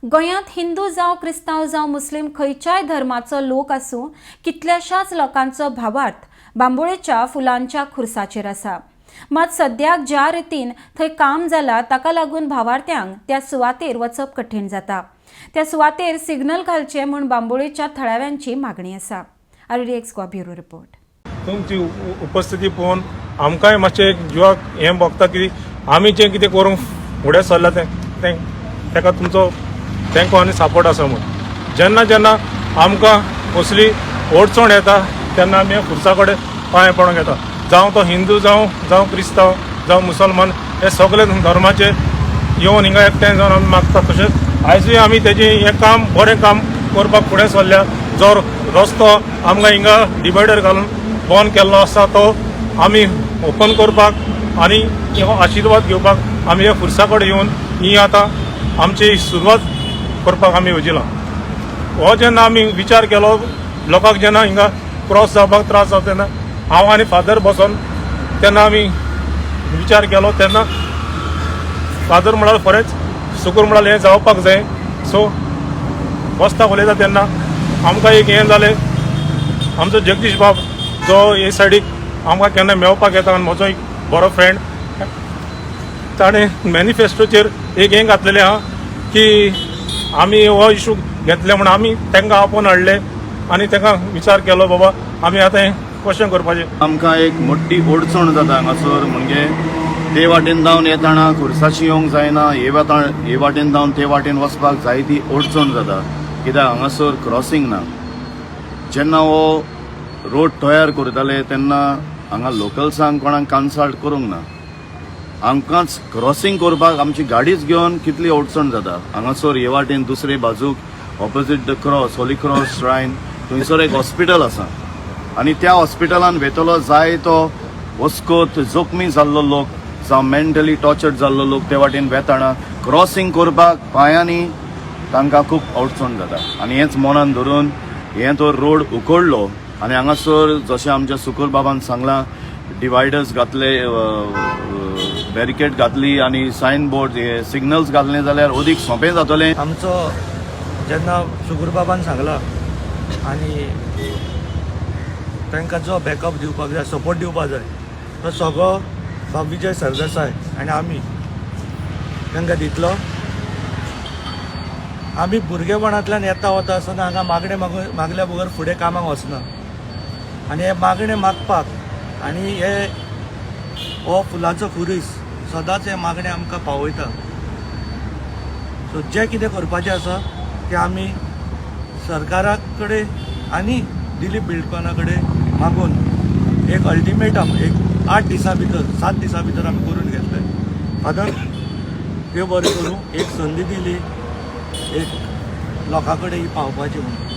गोंयांत हिंदू जावं, क्रिस्तांव जावं, मुस्लीम, खंयच्याय धर्माचो लोक आसूं, कितल्याशाच लोकांचो भावार्थ बांबोळेच्या फुलांच्या खुर्साचेर आसा. मात सद्याक ज्या रितीन थंय काम जाला, ताका लागून भावार्थ्यांक त्या सुवातेर वचप कठीण जाता. त्या सुवातेर सिग्नल घालचे म्हूण बांबोळेच्या थळाव्यांची मागणी आसा. RDX Goa, bureau report. तुमची उपस्थिती पळोवन आमकांय मातशें एक जिवाक हें भोगता की आमी जें कितें करूंक फुडें सरला तें तें ताका तुमचो तेंको आनी सपोर्ट आसा म्हूण. जेन्ना जेन्ना आमकां कसली अडचण येता, तेन्ना आमी खुर्सा कडेन पांय पडोंक येता. जावं तो हिंदू जावं, जावं क्रिस्तांव, जावं मुसलमान, हे सगळे धर्माचे येवन हिंगा एकठांय जावन आमी मागता. तशेंच आयजूय आमी तेजें हें काम, बरें काम करपाक फुडें सरल्या. जो रस्तो आमकां हिंगा डिवायडर घालून बंद केल्लो आसा, तो आमी ओपन करपाक आनी हो आशिर्वाद घेवपाक आमी ह्या खुर्सा कडेन येवन ही आतां आमची सुरवात करपाक आमी येवजिलां. हो जेन्ना आमी विचार केलो, लोकांक जेन्ना हिंगा क्रॉस जावपाक त्रास जाता, तेन्ना हांव आनी फादर बसोन तेन्ना आमी विचार केलो. तेन्ना फादर म्हणाल, खरेंच सुकूर म्हणाल, हें जावपाक जाय. सो बसता उलयता तेन्ना आमकां एक हें जालें, आमचो जगदीश बाब जो हे सायडीक आमकां केन्ना मेळपाक येता आनी म्हजो एक बरो फ्रेंड, ताणें मॅनिफेस्टोचेर एक हें घातलेलें आहा की आमी हो इशू घेतले म्हूण आमी तांकां आपोवन हाडले आनी तांकां विचार केलो, बाबा, आमी आतां हें कशें करपाचें. आमकां एक मोठी अडचण जाता हांगासर. म्हणजे ते वाटेन जावन येताना खुर्साशी येवंक जायना, हे वाटेन जावन ते वाटेन वचपाक जायती अडचण जाता, कित्याक हांगासर क्रॉसिंग ना. जेन्ना हो रोड तयार करताले, तेन्ना हांगा लोकल्सांक कोणाक कन्सल्ट करूंक ना. आमकांच क्रॉसिंग करपाक आमची गाडीच घेवन कितली अडचण जाता हांगासर. हे वाटेन दुसरे बाजूक, opposite the cross, Holy Cross shrine, थंयसर एक हॉस्पिटल आसा आनी त्या हॉस्पिटलान वेतलो जाय तो वस्कोत जखमी जाल्लो लोक जावं मेंटली टॉर्चर्ड जाल्लो लोक ते वाटेन वेताना क्रॉसिंग करपाक पांयांनी तांकां खूब अडचण जाता. आनी हेंच मनान धरून हें तो रोड उखडलो आनी हांगासर जशें आमच्या सुकूर बाबान सांगलां, डिवायडर्स घातले, बॅरिकेड घातली आनी सायन बोर्ड हे सिग्नल्स घातले जाल्यार अदीक सोंपें जातलें. आमचो जेन्ना सुगूर बाबान सांगला आनी तांकां जो बॅकअप दिवपाक जाय, सपोर्ट दिवपाक जाय, तो सगळो बाब विजय सरदेसाय आनी आमी तांकां दितलो. आमी भुरगेपणांतल्यान येता वता आसतना हांगा मागणें मागल्या बगर फुडें कामाक वचना. आनी हे मागणें मागपाक आनी हे हो फुलांचो खुरीस सदांच हे मागणें आमकां पावयता. सो जें कितें करपाचें आसा तें आमी सरकारा कडेन आनी दिलीप बिल्डकॉना कडेन मागून एक अल्टिमेटम एक 8 दिसां भितर, 7 दिसां भितर आमी करून घेतले. फादर, देव बरें करूं, एक संदी दिली एक लोकां कडेन ही पावपाची म्हणून.